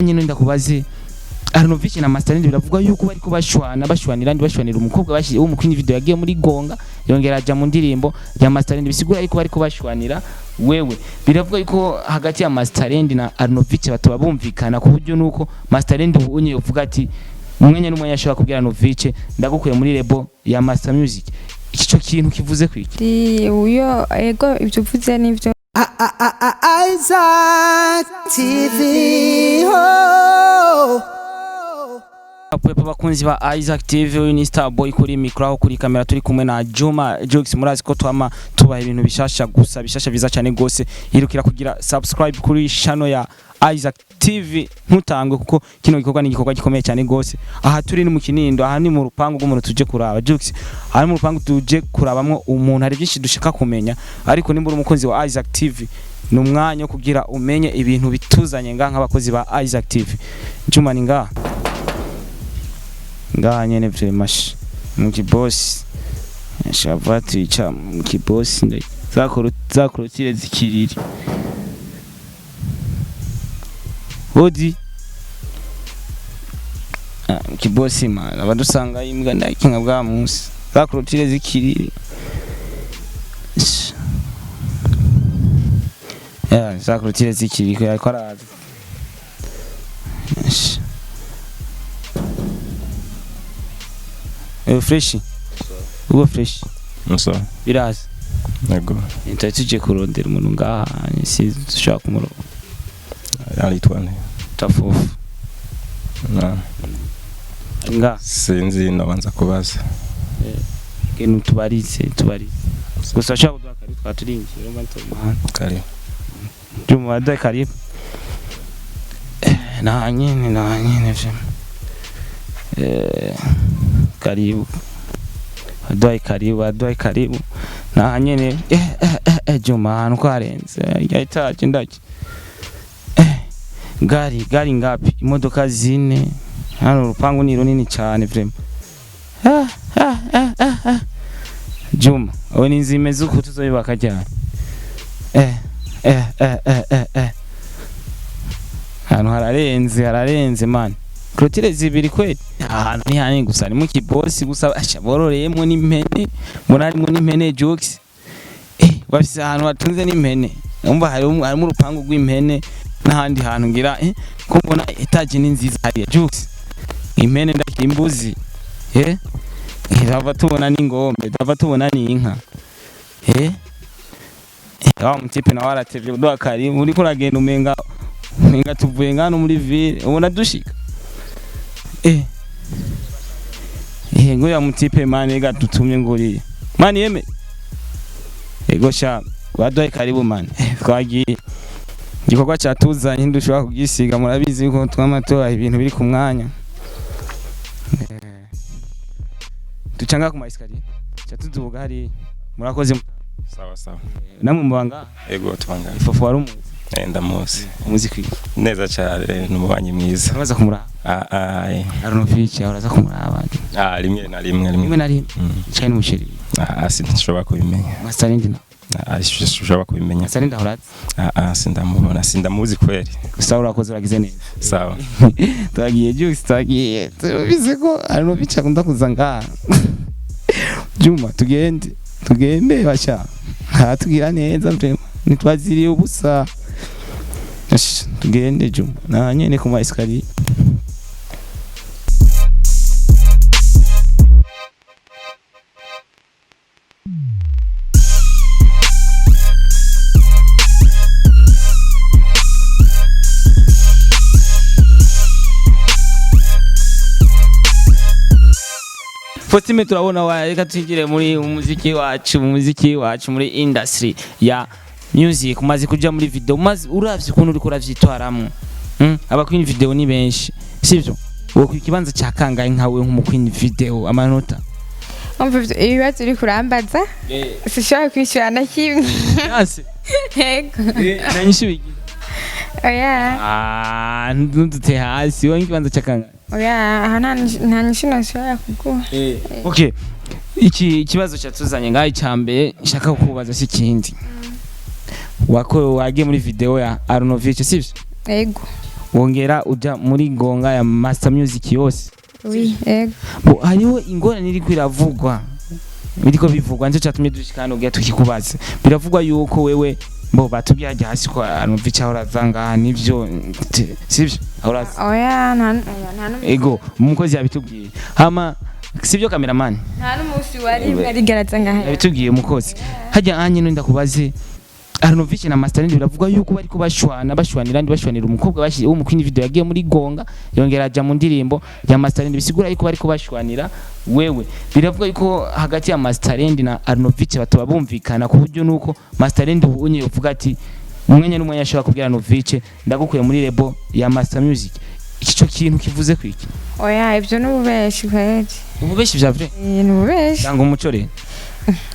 Nyine ndakubaze, Arnovich na Masterland biravuga yuko bariko bashwana, bashwanira ndi bashwanira umukobwa bashiye wo mu Queen Video yagiye muri Gonga, yongera aja mu ndirimbo ya Masterland, bisigura yuko bariko bashwanira wewe. Biravuga yuko hagati ya Masterland na Arnovich batoba bumvikana, ku buryo nuko Masterland ubu unye uvuga ati umwanya n'umwanya ashobora kubwira Arnovich: "Ndagukuye muri label ya Master Music." Iki cyo kintu kivuze kwiki? Ndi uyo, ego, ibyo uvuze nivyo. Isaac TV. Oh. Pwepo bakunzi ba Isaac TV, uyu ni Star Boy kuri micro, aho kuri kamera turi kumwe na Juma Jux. Murazi ko twama tubaha ibintu bishasha gusa, bishasha biza cyane gose. Yirukira kugira subscribe kuri channel ya Isaac TV, ntutangwe, kuko kino gikorwa ni igikorwa gikomeye cyane gose. Aha turi ni mu Kinindo, aha ni mu rupangu rw'umuntu tuje kuraba. Jux, aha ni mu rupangu tuje kurabamwo umuntu, hari byinshi dushaka kumenya. Ariko nimba uri umukunzi wa Isaac TV, ni umwanya wo kugira umenye ibintu bituzanye ngaha nk'abakozi ba Isaac TV. Juma, ni ngaha ngaha nyene vraiment mu kibosi shava twica mu kibosi za clôture zikiriri hodi. Ah, mu kibosi man abadusanga imbwa ndakinga bwa munsi za clôture zikiriri. Ya za clôture zikiriri ariko araza. Ish. Fresh uwo fresh. Musa. Biraza. Yego. Twari tuje kurondera umuntu ngaha, si dushobora kumuronka. Aritwa nde? Tafufu. Na ngaha. Sinzi, nabanza kubaza. Genu tubarize, tubarize gusa. Ashobora kuduha karibu, twaturinjiye urumva ntumuhanda. Karibu. Juma, waduhaye karibu. Na nyene na nyene vyo. Karibu, waduhaye karibu, waduhaye karibu na nyene. Juma, ahantu ko harenze ya etaje ndaki. Gari gari ngapi? Imodoka zine hano, urupangu ni runini cyane vraiment. Ah, ah, ah, ah, ah. Juma, we ni inzu imeze uku tuzoyubaka ryari? Ahantu hararenze, hararenze man. Clôture zibiri kweli. Ahantu ni hanini gusa ni mu kibosi gusa, asha bororeyemwo n'impene, mbona harimo n'impene jokes. Bafise ahantu batunze n'impene. Umva harimo urupangu rw'impene n'ahandi hantu ngira ko mbona étage ni nziza hariya jokes. Impene ndakira imbuzi. Tava tubona n'ingombe, tava tubona n'inka. Wa mutipe nawe aratevye kuduha karibu, uriko uragenda umenga tuvuye ngano muri ville, ubona dushika. Ngo ya mutipe man gatutumye nguriye. Man yeme. Ego sha, baduhaye karibu man. Twagiye. Igikorwa cyatuzanye ntidushobora kugisiga, murabizi yuko twama tubaha ibintu biri ku mwanya. Ducanga ku ma escalier. Ca tuduga hariya. Murakoze. Sawa sawa. Namwe mubanga. Ego, tubangana. Ifofu wari umuzi? Ndamuzi. Umuzi kwiga? Neza cyane, ni umubanyi mwiza. Uraza kumuraba? Ah ah. Aronovic uraza kumuraba? Ah, rimwe na rimwe. Rimwe na rimwe. Mm. Caye n'umuchéri? Ah ah, sinshobora kubimenya. Masterland na? Ah, sinshobora kubimenya. Masterland ahoraza? Ah ah, sindamubona, sindamuzi kweli. Gusa urakoze, uragize neza. Sawa. Twagiye Jux, twagiye. Tubize ko Aronovic akunda kuza ngaha. Juma, tugende. Tugende basha. Aratubwira neza vraiment. Ntitwaziriye ubusa. Ash, tugende Juma. Na nyene ku ma escalier. Fotime turabona wa, reka twinjire muri umuziki wacu, mu muziki wacu, muri industry ya music. Umaze kuja muri video, umaze uravye ukuntu uriko uravyitwaramwo. Aba queen video ni benshi, sivyo? Wo ku kibanza cya kangahe nkawe nk'umu queen video, amanota? Umva, ibibazo uri kurambaza sinshobora kwishyura na kimwe. Yase. Yego. Nanyishu bigira. Oya. Ah, ntudute hasi, wowe ikibanza cya kangahe? Oya, aha nta nyishu nashobora kuguha. Okay, iki ikibazo cyatuzanye ngaho icyambere nshaka kukubaza si ikindi. Wako wagiye muri video ya Arnovich, sivyo? Yego. Wongera uja muri Gonga ya Master Music yose. Oui, ego. Bo hariho ingorane iriko iravugwa, biriko bivugwa, nicyo catumye dushika hano kugira tukikubaze. Biravugwa yuko wewe, bo batubwiye hajya hasi ko arumva ico ahora aza ngaha, nivyo sivyo ahora aza? Oya, nta oya, nta n'umunsi. Ego, umukozi yabitubwiye. Hama sivyo, cameraman? Nta n'umunsi wari arigaraza ngaha. Yabitubwiye umukozi hajya anye. None ndakubaze, Arnovic na Masterland biravuga yuko bariko bashwana, bashwanira ndi bashwanira umukobwa bashi wo mu Queen Video yagiye muri Gonga, yongera aja mu ndirimbo ya Masterland, bisigura yuko bariko bashwanira wewe. Biravuga yuko hagati ya Masterland na Arnovic batoba bumvikana, ku buryo nuko Masterland ubu unye uvuga ati umwanya n'umwanya ashobora kubwira Arnovic: "Ndagukuye muri label ya Master Music." Iki cyo kintu kivuze kwiki? Oya, ibyo ni ububeshi kweli. Ububeshi vya vrai? Eh, ni ububeshi. Tanga umuco rero.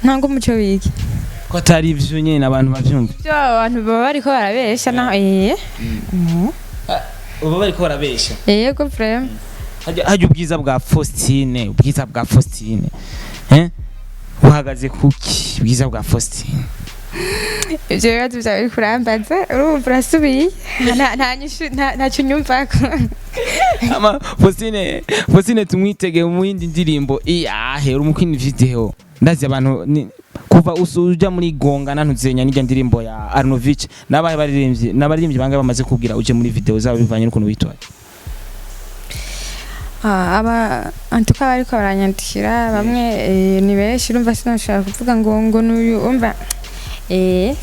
Ntabwo umuco wiki? Ko atari ivyo nyene abantu bavyumva. Ibyo abantu baba bariko barabesha naho Ubu bariko barabesha. Yego, vraiment. Hajya ubwiza bwa Faustine, ubwiza bwa Faustine, eh, buhagaze kuki, ubwiza bwa Faustine? Ibyo bibazo byawe uri kurambaza, urumva urasubiye, nta nyishu, ntacyo unyumvako. Ama Faustine, Faustine tumwitege mu yindi ndirimbo iyahe? Uri mu video, ndazi abantu kuva usuja muri Gonga na ntuzenya n'ijya ndirimbo ya Arnovich, nabaye baririmbyi n'abaririmbyi bangahe bamaze kubwira uje muri video zabo bivanye n'ukuntu witwaye? Ah, aba antuka bariko baranyandikira bamwe, ni benshi. Urumva sinashobora kuvuga ngo n'uyu, umva,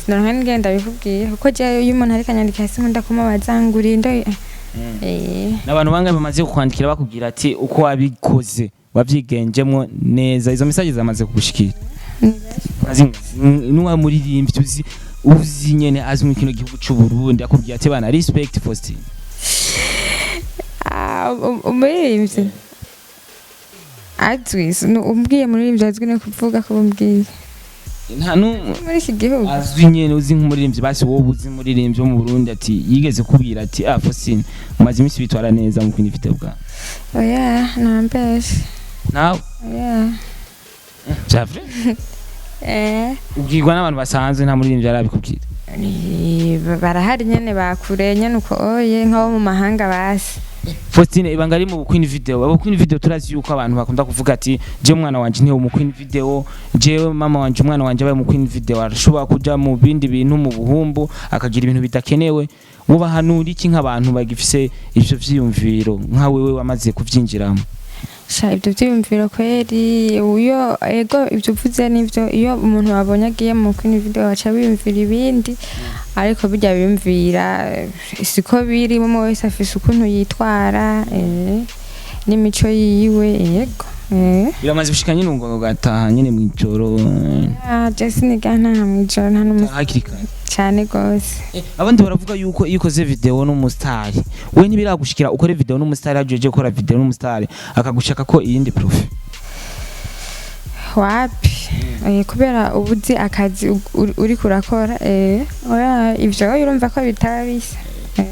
noneho ngenda bikubwiye kuko jewe iyo umuntu ariko anyandikira sinkunda kumubaza ngo urinde. N'abantu bangahe bamaze kukwandikira bakubwira ati uko wabikoze wabyigenjemwo neza? Izo message zamaze kugushikira? Nuwa muririmbyi uzi nyene azwi mu kino gihugu c'u Burundi akubwira ati: "Bana, respect Faustin"? Ah, umuririmbyi azwi, umbwiye umuririmbyi azwi ni kuvuga ko umbwiye Nta n'umwe? Muri iki gihugu. Azwi nyene, uzi nk'umuririmbyi, basi wowe uzi umuririmbyi wo mu Burundi ati yigeze kubwira ati: "Ah, Faustin, umaze iminsi bitwara neza mu kwindi video bwa." Oya, nambeshe. Nawe? Oya. Vya vrai? Eh. Ubwirwa n'abantu basanzwe, nta muririmbyi arabikubwira? Barahari nyene bakure nyene uko oye, nk'abo mu mahanga basi. Faustine, ibanga ari mu Queen Video. Abo Queen Video turazi yuko abantu bakunda kuvuga ati: "Je umwana wanje ntiwe mu Queen Video, jewe mama wanje umwana wanje abaye mu Queen Video arashobora kuja mu bindi bintu, mu buhumbu, akagira ibintu bidakenewe." Wubahanura iki nk'abantu bagifise ivyo vyiyumviro, nka wewe wamaze kuvyinjiramo? Sha, ibyo byiyumviro kweri, uyo ego, ibyo uvuze nivyo. Iyo umuntu wabonye agiye mu Queen Video baca biyumvira ibindi, ariko bijya biyumvira siko biri. Umwe wese afise ukuntu yitwara, n'imico yiwe, yego. Biramaze gushika nyine ngo ugataha nyine mw'ijoro? Ah, je siniga ntaha mw'ijoro, nta n'umunsi. Hakiri kare? Cane gose. Abandi baravuga yuko iyo ukoze video n'umusitari, we ntibiragushikira ukore video n'umusitari, hajeje gukora video n'umusitari akagushaka ko iyindi profit? Wapi. Kubera uba uzi akazi uriko urakora, oya, ivyo urumva ko bitaba bisa.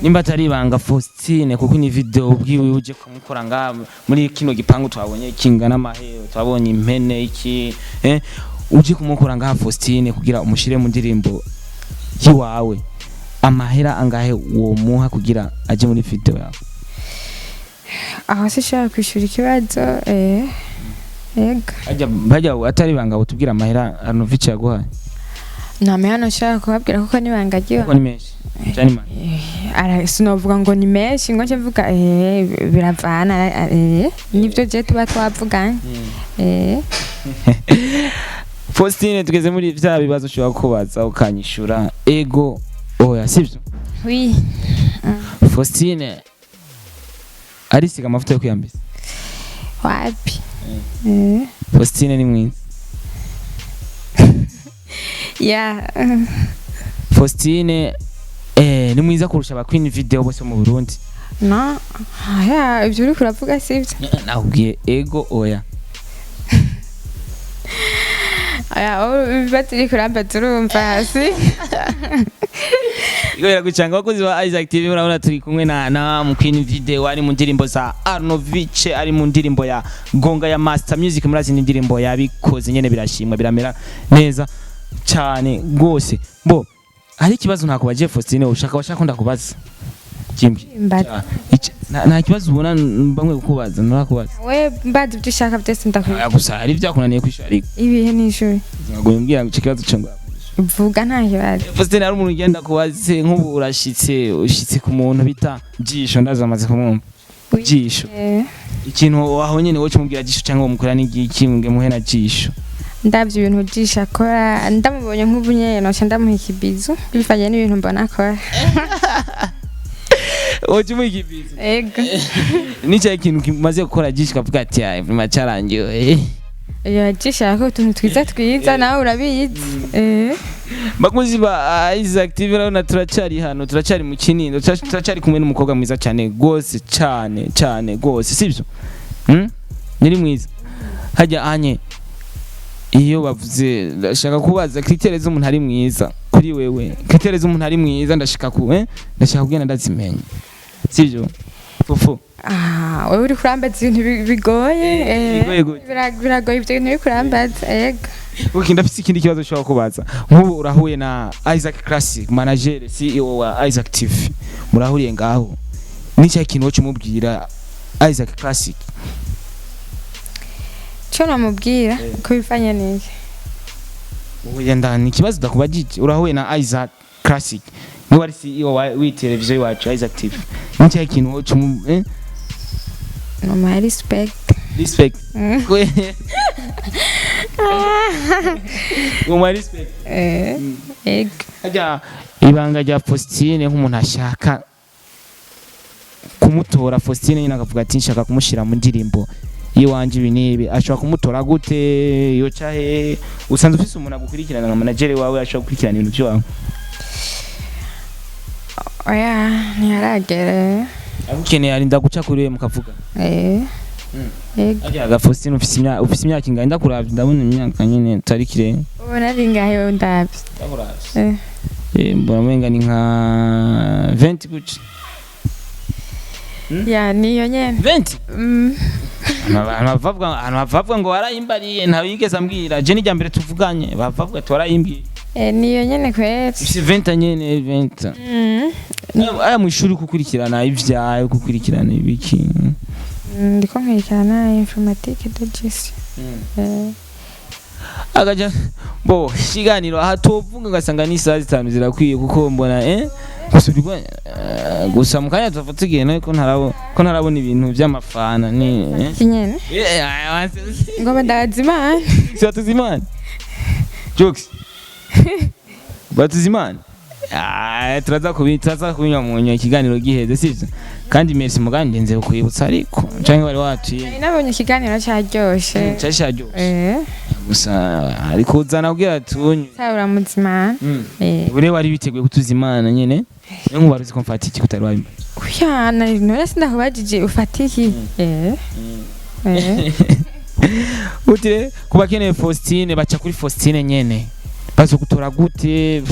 Nimba atari ibanga, Faustine, kuko ni video ubwiwe uje kumukora nga muri kino gipangu twabonye kingana amahero, twabonye impene iki, uje kumukora ngaha Faustine kugira umushire mu ndirimbo yiwawe, amahera angahe womuha kugira aje muri video yawe? Aho sinshobora kwishura ikibazo, yego. Hajya bajya atari ibanga utubwira amahera Arnovic yaguhaye. Nta mahera nshobora kubabwira kuko nibanga ryiwe. Kuko ni menshi cyane mane. Sinovuga ngo ni menshi ngo nce mvuga, biravana, nivyo je tuba twavuganye. Faustine, tugeze muri vya bibazo ushobora kubaza ukanyishura ego, oya, sivyo? Oui. Faustine arisiga amavuta yo kwiyambisa? Wapi. Faustine ni mwiza? Ya. Faustine ni mwiza kurusha aba Queen Video bose mu Burundi? No, ya, ivyo uriko uravuga sivyo. Nakubwiye ego, oya. Aya, ibibazo uriko urambaza urumva si Iko biragucanga. Abakozi ba Isaac TV, murabona turi kumwe na mu Queen Video, ari mu ndirimbo za Arnovich, ari mu ndirimbo ya Gonga ya Master Music. Murazi ni indirimbo yabikoze nyene, birashimwa, biramera neza cyane gose. Bo hari ikibazo ntakubaje, Faustine, ushaka washaka ndakubaza? Jimbi. Mbaza. Nta kibazo ubona bamwe kukubaza, nturakubaza. We mbaza ibyo ushaka byose ndakubwira. Ah, gusa hari ibyakunaniye kwishura ariko Ibihe n'ishuri. ngo umbwira ngo ico kibazo cyo ngo Vuga nta kibazo. Faustin, hari umuntu ugenda kubaze nk'ubu urashitse, ushitse ku muntu bita Jisho, ndaza amaze kumwumva. Jisho. Ikintu aho nyene wowe umubwira Jisho cyangwa umukora n'igiki nge muhe na Jisho? Ndabyo ibintu Jisho akora, ndamubonye nk'ubu nyene noca ndamuha ikibizu bivanye n'ibintu mbona akora. Wowe umuha ikibizu? Ego. Nicyo ikintu kimaze gukora Jisho kavuga ati ay vraiment cyarangiye? Iyo Jisho arakora utuntu twiza twiza, nawe urabizi. Bakunzi ba Isaac TV, urabona turacyari hano, turacyari mu Kinindo, turacyari kumwe n'umukobwa mwiza cyane gose, cyane cyane gose, sibyo? Nyiri mwiza hajya anye iyo bavuze, ndashaka kubaza critères z'umuntu ari mwiza kuri wewe, critères z'umuntu ari mwiza, ndashaka ku ndashaka kugenda ndazimenya, sibyo fufu? Ah, wewe uri kurambaza ibintu bigoye. Bigoye gute? Biragoye ibyo bintu uri kurambaza. Ego. Okay, ndafise ikindi kibazo ushobora kubaza. Nk'ubu urahuye na Isaac Classic, manager CEO wa Isaac TV, murahuriye ngaho, n'icyo kintu woca umubwira Isaac Classic? Cyo namubwira ko bivanye n'iki? Oya, ndani ikibazo ndakubajije. Urahuye na Isaac Classic, niwe ari CEO wa w'iteleviziyo iwacu Isaac TV, n'icyo kintu woca umu Nomuha respect. Respect. Umuha respect. Ego. Harya ibanga rya Faustine, nk'umuntu ashaka kumutora Faustine nyine akavuga ati nshaka kumushyira mu ndirimbo iwanje ibi n'ibi, ashobora kumutora gute? Yoca he? Usanzwe ufise umuntu agukurikirana nka manager wawe ashobora gukurikirana ibintu byawe? Oya, ntiharagera. Agukeneye arinda guca kuri we mukavuga? Eh. Ego. Harya ga Faustine, ufise imyaka ingana? Ndakuravye ndabona imyaka nyine utari kirenga. Ubona ari ngahe wowe ndavye? Ndakuravye. Eh. Mbona umenga ni nka 20 guca. Ya, niyo nyene. 20. Mm. Ahantu bavuga ngo warayimbariye, ntawe yigeze ambwira, je n'irya mbere tuvuganye bavuga ati warayimbwiye. Eh, niyo nyene kweri. Ufise 20 nyene, 20. Aya mu ishuri kukurikirana ivyawe, kukurikirana ibiki? Ndiko nkurikirana informatique de gestion. Agaja bo ikiganiro aha tuvuga ugasanga n'isaha 5 zirakwiye, kuko mbona gusa gusa mu kanya tuva tugenda ko ntarabona ibintu by'amafana ni Iki nyene. Aya, Ngoma ndazimana. Si batuzimana jokes, batuzimana. Ah, turaza kubinywa mu nyuma ikiganiro giheze, sivyo? Kandi merci mugandi nze kukwibutsa ariko canke wari watuye. Nari nabonye ikiganiro caryoshe. Cyari cyaryoshe. Eh. Gusa ariko uzana kugira tunywe. Sawa, uramuzimana. Eh. Ure wari witeguye kutuzimana nyene, niyo nkuba uzi ko mfata iki kutari wabimbaye. Oya, nari none sindakubajije ufata iki? Eh. Eh. Utire kuba keneye Faustine baca kuri Faustine nyene, bazogutora gute?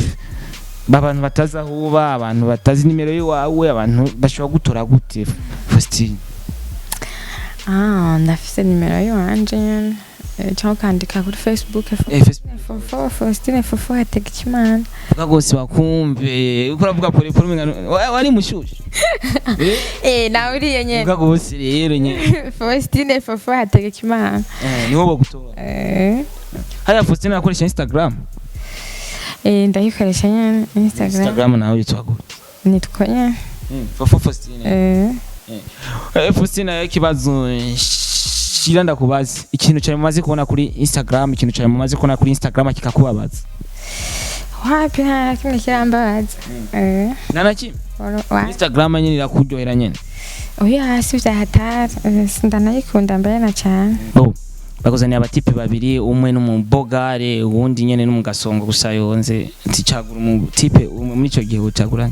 Abantu batazi aho uba, abantu batazi nimero yiwawe, abantu bashobora gutora gute Faustine? Ah, ndafise nimero yiwanje nyene. Cyangwa ukandika kuri Facebook. Facebook. Fofo Faustine Fofo Hategekimana. Vuga gose bakumve, uko uravuga pole pole umenga wari mushushe. Eh, nawe uriye nyene. Vuga gose rero nyene. Faustine Fofo Hategekimana. Niho bagutora? Eh. Hariya Faustine akoresha Instagram? Eh, ndayikoresha nyene Instagram. Instagram nawe yitwa gute? Nitwa nyene. Fofo Faustine. Eh. Faustine, ikibazo shira ndakubaza, ikintu cyane mumaze kubona kuri Instagram, ikintu cyane mumaze kubona kuri Instagram kikakubabaza? Wapi, nta na kimwe kirambabaza. Eh. Nta na kimwe? Instagram nyene irakuryohera nyene? Oya, si vyahatari. Ndanayikunda mbere na cane. Oh, bakuzaniye abatipe babiri, umwe n'umubogare, uwundi nyene n'umugasongo gusa yonze, ati cagura umutipe umwe muri ico gihe, ucagura?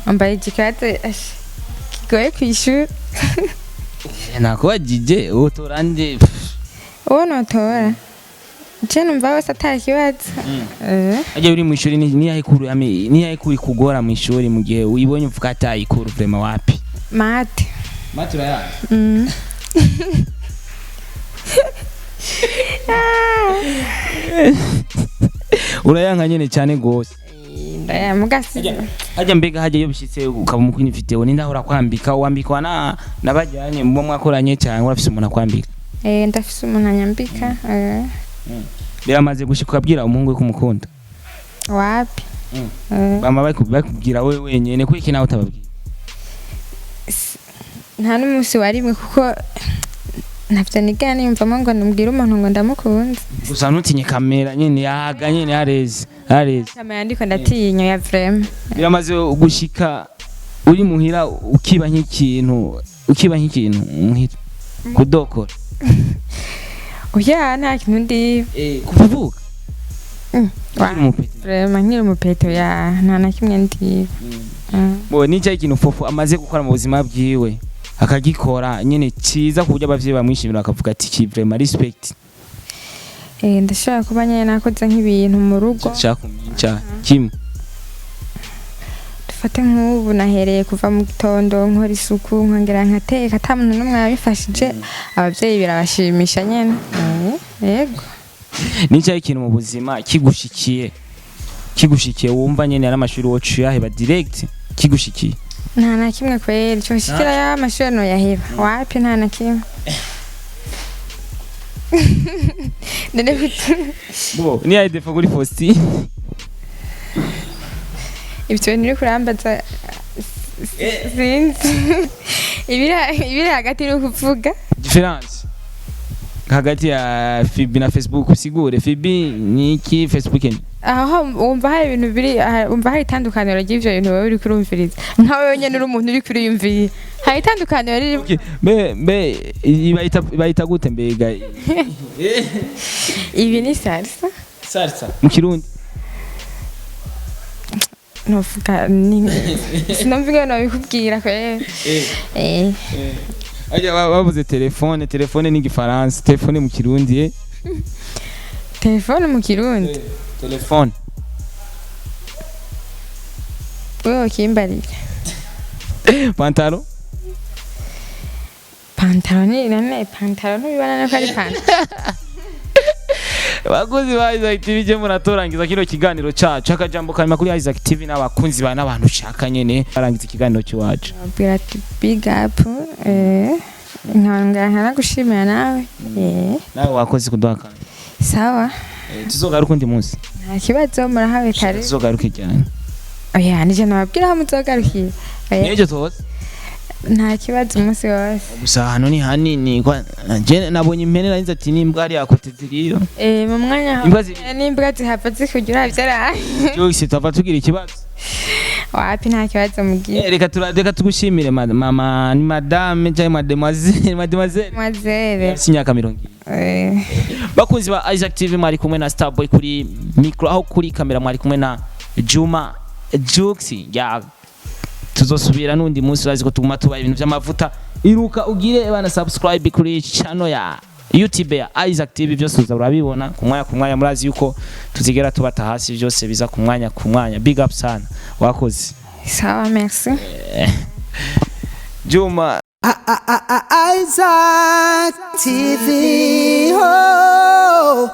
Ambaye ikibazo kigoye kwishura. Nakubajije utora nde? Uwo notora je numva wese ata kibazo. Eh. Ajya uri mw'ishuri niyahe kuru niyahe kuru ikugora mw'ishuri, mu gihe uyibonye uvuga ati ayikuru vraiment wapi? Maths. Maths urayazi? Mm. Urayanka nyene cyane gose. ndamukunda ya mugasi. Hajya mbega hajya iyo bishitse ukaba mu Queen Video, ninde ahora kwambika? Wambikwa na nabajyanye mu mwakoranye cyangwa urafise umuntu akwambika? Ndafise umuntu anyambika. Biramaze gushika ukabwira umuhungu ko umukunda? Wapi. Bama bakubwira wewe wenyene, kuki nawe utababwira? Nta n'umunsi warimwe, kuko ntavyo nigera niyumvamo ngo nubwire umuntu ngo ndamukunze. Gusa ntutinye kamera nyene, yaga nyene, hareze hareze. Kamera ndiko ndatinya ya vraiment. Biramaze gushika uri muhira ukiba nk'ikintu muhira kudokora? Oya, nta kintu ndi. Kuvuga Wa- ukiri umupeti? Vraiment nkiri umupeto ya, nta na kimwe ndi. Bo ni cyo ikintu Fofo amaze gukora mu buzima bwiwe akagikora nyene cyiza ku buryo abavyeyi bamwishimira bakavuga ati ki vraiment respect? Ndashobora kuba nyene nakoze nk'ibintu mu rugo. Nshaka kumenya kimwe. Dufate nk'ubu nahereye kuva mu gitondo nkora isuku, nkongera nkateka, ata muntu n'umwe yabifashije, abavyeyi birabashimisha nyene. Yego. Ni cyo ikintu mu buzima kigushikiye wumva nyene ari amashuri wocu yaheba direct kigushikiye? Nta na kimwe kweri coshikira ya amashuri noyaheba, wapi, nta na kimwe. None Bo ni ayi défaut kuri Faustin? Ibyo bintu uri kurambaza sinzi ibiri hagati uri kuvuga. Différence hagati ya FB na Facebook, usigure FB ni iki, Facebook ni Aho wumva hari ibintu biri aha, wumva hari itandukaniro ry'ivyo bintu wowe uri kurumviriza nkawe wenyene uri umuntu uri kuriyumvira, hari itandukaniro riri. Okay, mbe bayita gute mbega? Ibi ni salsa. Salsa mu Kirundi? Novuga ni sinumva ingene nobikubwira kweri. Ajya bavuze telefone, telefone ni igifaransa, telefone mu Kirundi? Telefone mu Kirundi? Telefone. Wewe ukimbarira. Pantalo? Pantaro ni nane, pantaro ntubibona ko ari pantaro. Bakunzi ba Isaac TV, je muratorangiza kino kiganiro cacu, akajambo kanyuma kuri Isaac TV n'abakunzi ba n'abantu ushaka nyene barangiza ikiganiro cy'iwacu. Babwira ati big up, nkongera nkanagushimira nawe. Nawe wakoze kuduha akanya. Sawa. Tuzogaruka undi munsi. Nta kibazo, murahawe kare. Tuzogaruke cyane. Oya, nije nababwira aho muzogarukira. Oya. N'ejo tuhoze. Nta kibazo, umunsi wose. Gusa ahantu ni hanini je nabonye impene, narinze ati n'imbwa hariya kote ziriyo. Mu mwanya Imbwa ziri- n'imbwa zihava zikugira uravyara. Byose tuva tugira ikibazo. Wapi, nta kibazo mugira. Reka tugushimire mama, ni madame cyangwa mademoiselle, mademoiselle? Mademoiselle. Afise imyaka 20. Bakunzi ba Isaac TV, mwari kumwe na Starboy kuri micro, aho kuri kamera mwari kumwe na Juma Jux. Ya, tuzosubira n'undi munsi, urazi ko tuguma tubaha ibintu by'amavuta. Iruka ugire bana subscribe kuri channel ya YouTube ya Isaac TV, byose uza urabibona ku mwanya ku mwanya. Murazi yuko tuzigera tubata hasi, byose biza ku mwanya ku mwanya. Big up sana, wakoze. Sawa, merci. Juma. Isaac TV. Oh.